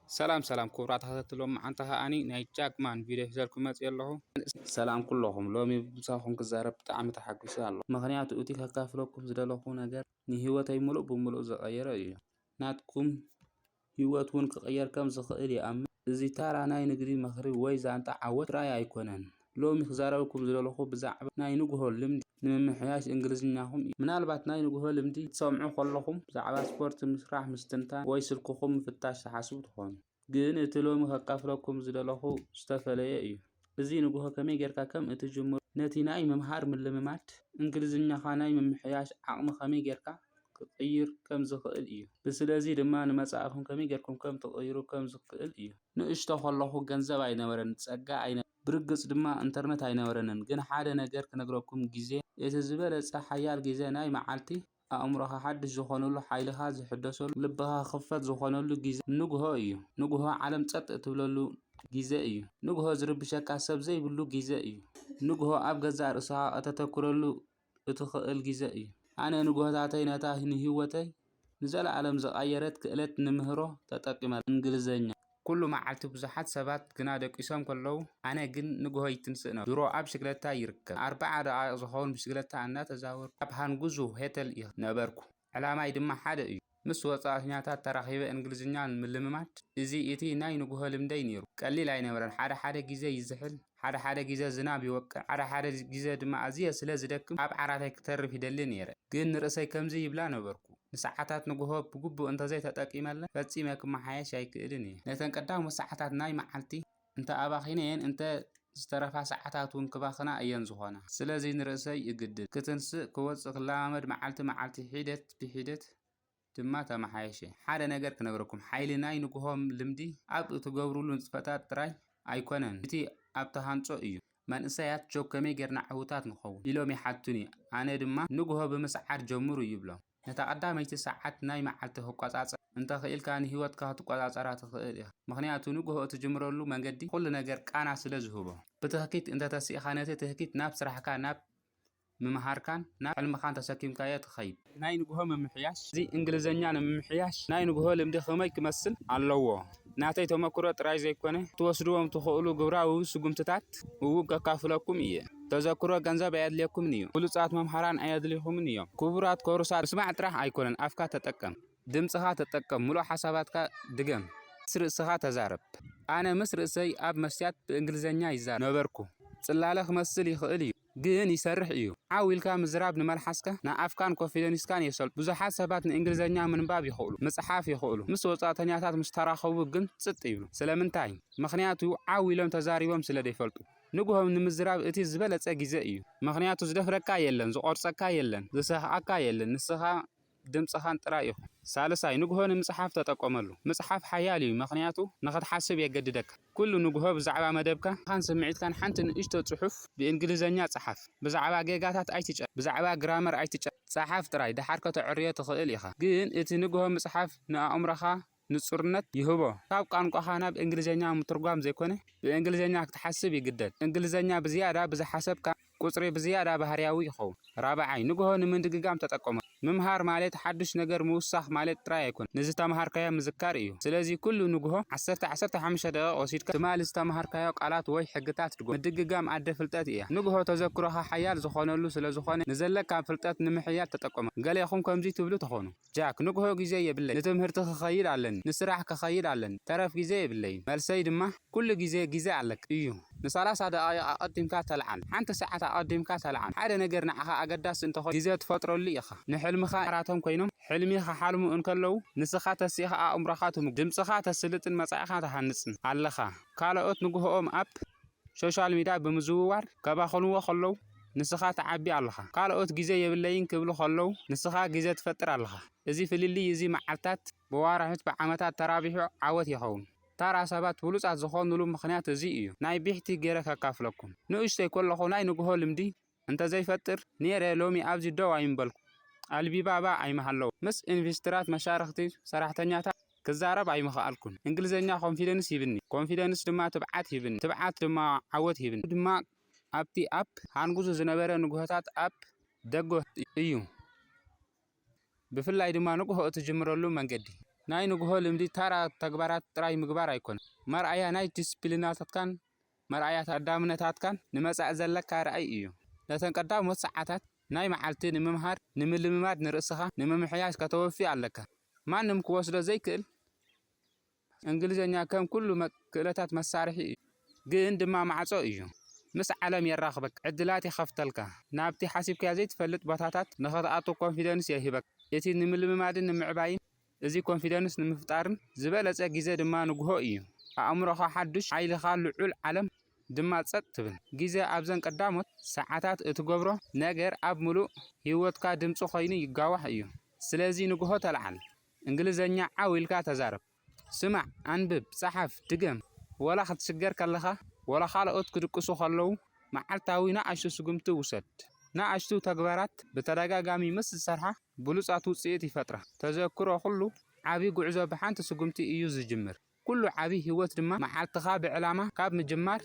ሰላም ሰላም ክቡራት ተኸታተልቲ ሎማዓንቲ ከኣኒ ናይ ጃክማን ቪድዮ ሒዘልኩም መፅየ ኣለኹ። ሰላም ኩለኹም፣ ሎሚ ምሳኹም ክዛረብ ብጣዕሚ ተሓጒሰ ኣለኹ። ምኽንያቱ እቲ ከካፍለኩም ዝደለኹ ነገር ንህይወተይ ሙሉእ ብሙሉእ ዝቐየረ እዩ። ናትኩም ህይወት እውን ክቕየር ከም ዝኽእል ይኣምን። እዚ ተራ ናይ ንግዲ ምኽሪ ወይ ዛንታ ዓወት ጥራይ ኣይኮነን። ሎሚ ክዛረበኩም ዝደለኹ ብዛዕባ ናይ ንግሆ ልምዲ ንምምሕያሽ እንግሊዝኛኹም እዩ። ምናልባት ናይ ንግሆ ልምዲ ክትሰምዑ ከለኹም ብዛዕባ ስፖርት ምስራሕ፣ ምስትንታን ወይ ስልክኹም ምፍታሽ ትሓስቡ ትኾኑ። ግን እቲ ሎሚ ከካፍለኩም ዝደለኹ ዝተፈለየ እዩ። እዚ ንግሆ ከመይ ጌርካ ከም እትጅምሮ፣ ነቲ ናይ ምምሃር ምልምማድ እንግሊዝኛኻ ናይ ምምሕያሽ ዓቕሚ ከመይ ጌርካ ክቕይር ከም ዝኽእል እዩ። ብስለዚ ድማ ንመጻኢኹም ከመይ ጌርኩም ከም ትቕይሩ ከም ዝኽእል እዩ። ንእሽቶ ከለኹ ገንዘብ ኣይነበረን፣ ጸጋ ኣይነ-፣ ብርግጽ ድማ ኢንተርነት ኣይነበረንን። ግን ሓደ ነገር ክነግረኩም፣ ግዜ እቲ ዝበለጸ ሓያል ግዜ ናይ መዓልቲ ኣእምሮኻ ሓድሽ ዝኾነሉ፣ ሓይልኻ ዝሕደሰሉ፣ ልብኻ ክኽፈት ዝኾነሉ ግዜ ንግሆ እዩ። ንግሆ ዓለም ጸጥ እትብለሉ ግዜ እዩ። ንግሆ ዝርብሸካ ሰብ ዘይብሉ ግዜ እዩ። ንግሆ ኣብ ገዛእ ርእስኻ እተተኩረሉ እትኽእል ግዜ እዩ። ኣነ ንግሆታተይ ነታ ንህይወተይ ንዘለኣለም ዝቐየረት ክእለት ንምህሮ ተጠቂመላ። እንግሊዝኛ። ኩሉ መዓልቲ ብዙሓት ሰባት ግና ደቂሶም ከለዉ፣ ኣነ ግን ንግሆ ይትንስእ ነበርኩ። ድሮ ኣብ ብሽክለታ ይርከብ። ኣርብዓ ደቓይቕ ዝኸውን ብሽክለታ እናተዛወርኩ ኣብ ሃንጉዙ ሆቴል እየ ነበርኩ። ዕላማይ ድማ ሓደ እዩ። ምስ ወጻእተኛታት ተራኺበ እንግሊዝኛ ንምልምማድ። እዚ እቲ ናይ ንግሆ ልምደይ ነይሩ። ቀሊል ኣይነበረን። ሓደ ሓደ ግዜ ይዝሕል፣ ሓደ ሓደ ግዜ ዝናብ ይወቅዕ፣ ሓደ ሓደ ግዜ ድማ ኣዝየ ስለ ዝደክም ኣብ ዓራተይ ክተርፍ ይደሊ ነይረ። ግን ንርእሰይ ከምዚ ይብላ ነበርኩ፣ ንሰዓታት ንግሆ ብግቡእ እንተዘይተጠቂመለን ፈጺመ ክመሓየሽ ኣይክእልን እየ። ነተን ቀዳሞት ሰዓታት ናይ መዓልቲ እንተ ኣባኺነየን፣ እንተ ዝተረፋ ሰዓታት እውን ክባኽና እየን ዝኾና። ስለዚ ንርእሰይ እግድድ። ክትንስእ፣ ክወጽእ፣ ክለማመድ መዓልቲ መዓልቲ ሒደት ብሒደት ድማ ተመሓየሸ። ሓደ ነገር ክነግረኩም፣ ሓይሊ ናይ ንግሆ ልምዲ ኣብ እትገብሩሉ ንጥፈታት ጥራይ ኣይኮነን፣ እቲ ኣብ ተሃንጾ እዩ። መንእሰያት ጆክ ከመይ ጌርና ዕዉታት ንኸውን ኢሎም ይሓቱኒ። ኣነ ድማ ንግሆ ብምስዓር ጀምሩ ይብሎም። ነታ ቀዳመይቲ ሰዓት ናይ መዓልቲ ክቆጻጸር እንተ ኽኢልካ ንህይወትካ ክትቆጻጸራ ትኽእል ኢኻ። ምኽንያቱ ንግሆ እትጅምረሉ መንገዲ ኩሉ ነገር ቃና ስለ ዝህቦ። ብትኽኪት እንተ ተሲእኻ ነቲ ትኽኪት ናብ ስራሕካ፣ ናብ ምምሃርካን ናብ ሕልምኻን ተሰኪምካዮ ትኸይድ። ናይ ንግሆ ምምሕያሽ። እዚ እንግሊዝኛ ንምምሕያሽ ናይ ንግሆ ልምዲ ከመይ ክመስል ኣለዎ? ናተይ ተመክሮ ጥራይ ዘይኮነ፣ ክትወስድዎም ትኽእሉ ግብራዊ ስጉምትታት እውን ከካፍለኩም እየ። ተዘክሮ ገንዘብ ኣየድልየኩምን እዩ። ብሉጻት መምሃራን ኣየድልይኹምን እዮም። ክቡራት ኮርሳት፣ ምስማዕ ጥራሕ ኣይኮነን፣ ኣፍካ ተጠቀም። ድምጽኻ ተጠቀም፣ ምሉእ ሓሳባትካ ድገም፣ ምስ ርእስኻ ተዛረብ። ኣነ ምስ ርእሰይ ኣብ መስትያት ብእንግሊዝኛ ይዛረብ ነበርኩ። ጽላለ ክመስል ይኽእል እዩ፣ ግን ይሰርሕ እዩ። ዓው ኢልካ ምዝራብ ንመልሓስካ፣ ንኣፍካን ኮንፊደንስካን የሰልጡ። ብዙሓት ሰባት ንእንግሊዝኛ ምንባብ ይኽእሉ፣ ምጽሓፍ ይኽእሉ፣ ምስ ወጻእተኛታት ምስ ተራኸቡ ግን ጽጥ ይብሉ። ስለምንታይ? ምኽንያቱ ዓው ኢሎም ተዛሪቦም ስለ ዘይፈልጡ። ንግሆ ንምዝራብ እቲ ዝበለጸ ግዜ እዩ። ምኽንያቱ ዝደፍረካ የለን፣ ዝቖርጸካ የለን፣ ዝሰሕቓካ የለን። ንስኻ ድምጽኻን ጥራይ ኢኹም። ሳልሳይ፣ ንግሆ ንምጽሓፍ ተጠቀመሉ። ምጽሓፍ ሓያል እዩ፣ ምኽንያቱ ንኽትሓስብ የገድደካ። ኩሉ ንግሆ ብዛዕባ መደብካ፣ ንስኻን ስምዒትካን ሓንቲ ንእሽቶ ጽሑፍ ብእንግሊዝኛ ጸሓፍ። ብዛዕባ ጌጋታት ኣይትጨነቕ፣ ብዛዕባ ግራመር ኣይትጨነቕ። ጸሓፍ ጥራይ፣ ደሓር ከተዕርዮ ትኽእል ኢኻ። ግን እቲ ንግሆ ምጽሓፍ ንኣእምሮኻ ንጹርነት ይህቦ። ካብ ቋንቋኻ ናብ እንግሊዝኛ ምትርጓም ዘይኮነ፣ ብእንግሊዝኛ ክትሓስብ ይግደድ። እንግሊዝኛ ብዝያዳ ብዝሓሰብካ ቁጽሪ ብዝያዳ ባህርያዊ ይኸውን። ራብዓይ፣ ንግሆ ንምድግጋም ተጠቀሞ። ምምሃር ማለት ሓድሽ ነገር ምውሳኽ ማለት ጥራይ ኣይኮነን። ንዝተምሃርካዮ ምዝካር እዩ። ስለዚ ኩሉ ንግሆ ዓሰርተ፣ ዓሰርተ ሓሙሽተ ደቂቕ ወሲድካ ትማሊ ዝተምሃርካዮ ቃላት ወይ ሕግታት ድገም። ምድግጋም ኣደ ፍልጠት እያ። ንግሆ ተዘክሮኻ ሓያል ዝኾነሉ ስለ ዝኾነ፣ ንዘለካ ፍልጠት ንምሕያል ተጠቀሞ። ገሌኹም ከምዚ ትብሉ ትኾኑ። ጃክ፣ ንግሆ ግዜ የብለይ። ንትምህርቲ ክኸይድ ኣለኒ። ንስራሕ ክኸይድ ኣለኒ። ተረፍ ግዜ የብለይን። መልሰይ ድማ፣ ኩሉ ግዜ ግዜ ኣለካ እዩ። ንሰላሳ ደቓይቕ ኣቐዲምካ ተልዓል። ሓንቲ ሰዓት ኣቐዲምካ ተልዓል። ሓደ ነገር ንዓኻ ኣገዳሲ እንተኾይኑ፣ ግዜ ትፈጥረሉ ኢኻ። ንሕልምኻ ማራቶን ኮይኖም፣ ሕልሚ ክሓልሙ እንከለዉ፣ ንስኻ ተሲእኻ ኣእምሮኻ ትምጉ። ድምጽኻ ተስልጥን መጻኢኻ ትሃንጽን ኣለኻ። ካልኦት ንግሆኦም ኣብ ሶሻል ሚድያ ብምዝውዋር ከባኽንዎ ከለዉ፣ ንስኻ ትዓቢ ኣለኻ። ካልኦት ግዜ የብለይን ክብሉ ከለዉ፣ ንስኻ ግዜ ትፈጥር ኣለኻ። እዚ ፍልልይ እዚ መዓልታት ብዋራሕት ብዓመታት ተራቢሑ ዓወት ይኸውን። ታራ ሰባት ብሉጻት ዝኾኑሉ ምኽንያት እዚ እዩ። ናይ ብሕቲ ገይረ ከካፍለኩም። ንእሽቶይ ከለኹ ናይ ንግሆ ልምዲ እንተዘይፈጥር ነይረ ሎሚ ኣብዚ ደው ኣይምበልኩ። ኣልቢባባ ኣይምሃለዉ። ምስ ኢንቨስተራት፣ መሻርኽቲ፣ ሰራሕተኛታት ክዛረብ ኣይምኸኣልኩን። እንግሊዝኛ ኮንፊደንስ ሂብኒ። ኮንፊደንስ ድማ ትብዓት ሂብኒ። ትብዓት ድማ ዓወት ሂብኒ። ድማ ኣብቲ ኣፕ ሃንጉዙ ዝነበረ ንግሆታት ኣብ ደገ እዩ። ብፍላይ ድማ ንግሆ እትጅምረሉ መንገዲ። ናይ ንግሆ ልምዲ ታራ ተግባራት ጥራይ ምግባር ኣይኮነን። መርኣያ ናይ ዲስፕሊናታትካን መርኣያ ቀዳምነታትካን ንመጻኢ ዘለካ ራእይ እዩ። ነተን ቀዳሞት ሰዓታት ናይ መዓልቲ ንምምሃር፣ ንምልምማድ፣ ንርእስኻ ንምምሕያሽ ከተወፊ ኣለካ። ማንም ክወስዶ ዘይክእል እንግሊዝኛ ከም ኩሉ መ-፣ ክእለታት መሳርሒ እዩ። ግን ድማ ማዕጾ እዩ። ምስ ዓለም የራኽበካ፣ ዕድላት ይኸፍተልካ። ናብቲ ሓሲብካዮ ዘይትፈልጥ ቦታታት ንኸትኣቱ ኮንፊደንስ ይህበካ። እቲ ንምልምማድን ንምዕባይን እዚ ኮንፊደንስ ንምፍጣርን ዝበለጸ ግዜ ድማ ንግሆ እዩ። ኣእምሮኻ ሓዱሽ፣ ሓይልኻ ልዑል፣ ዓለም ድማ ጸጥ ትብል። ግዜ ኣብዘን ቀዳሞት ሰዓታት እትገብሮ ነገር ኣብ ምሉእ ህይወትካ ድምጺ ኮይኑ ይጋዋሕ እዩ። ስለዚ ንግሆ ተለዓል። እንግሊዝኛ ዓው ኢልካ ተዛረብ። ስማዕ፣ ኣንብብ፣ ጸሓፍ፣ ድገም። ወላ ክትሽገር ከለኻ፣ ወላ ካልኦት ክድቅሱ ከለዉ፣ መዓልታዊ ንኣሽቱ ስጉምቲ ውሰድ። ንኣሽቱ ተግባራት ብተደጋጋሚ ምስ ዝሰርሓ፣ ብሉጻት ውጽኢት ይፈጥራ። ተዘክሮ ኩሉ ዓቢ ጉዕዞ ብሓንቲ ስጉምቲ እዩ ዝጅምር። ኩሉ ዓቢ ህይወት ድማ መዓልትኻ ብዕላማ ካብ ምጅማር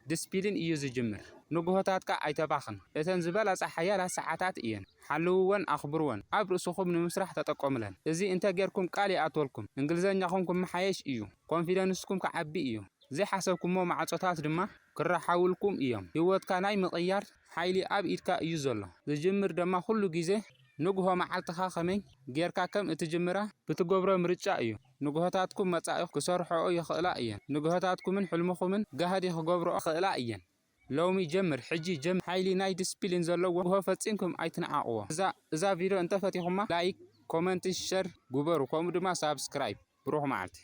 ዲስፕሊን እዩ ዝጅምር። ንግሆታትካ ኣይተባኽን። እተን ዝበለጻ ሓያላት ሰዓታት እየን። ሓልውወን፣ ኣኽብርወን። ኣብ ርእስኹም ንምስራሕ ተጠቀሙለን። እዚ እንተ ጌርኩም ቃል ይኣትወልኩም። እንግሊዝኛኹም ክመሓየሽ እዩ። ኮንፊደንስኩም ክዓቢ እዩ። ዘይሓሰብኩሞ ማዕጾታት ድማ ክረሓውልኩም እዮም። ህይወትካ ናይ ምቕያር ሓይሊ ኣብ ኢድካ እዩ ዘሎ። ዝጅምር ድማ ኩሉ ግዜ ንግሆ መዓልትኻ ከመይ ጌርካ ከም እትጅምራ ብትገብሮ ምርጫ እዩ። ንግሆታትኩም መጻኢ ክሰርሕኦ ይኽእላ እየን። ንግሆታትኩምን ሕልምኹምን ጋህዲ ክገብርኦ ይኽእላ እየን። ሎሚ ጀምር፣ ሕጂ ጀምር። ሓይሊ ናይ ዲስፕሊን ዘለዎ ንግሆ ፈጺምኩም ኣይትንዓቕዎ። እዛ፣ እዛ ቪድዮ እንተፈቲኹማ ላይክ፣ ኮመንት፣ ሸር ግበሩ፣ ከምኡ ድማ ሳብስክራይብ። ብሩኽ መዓልቲ።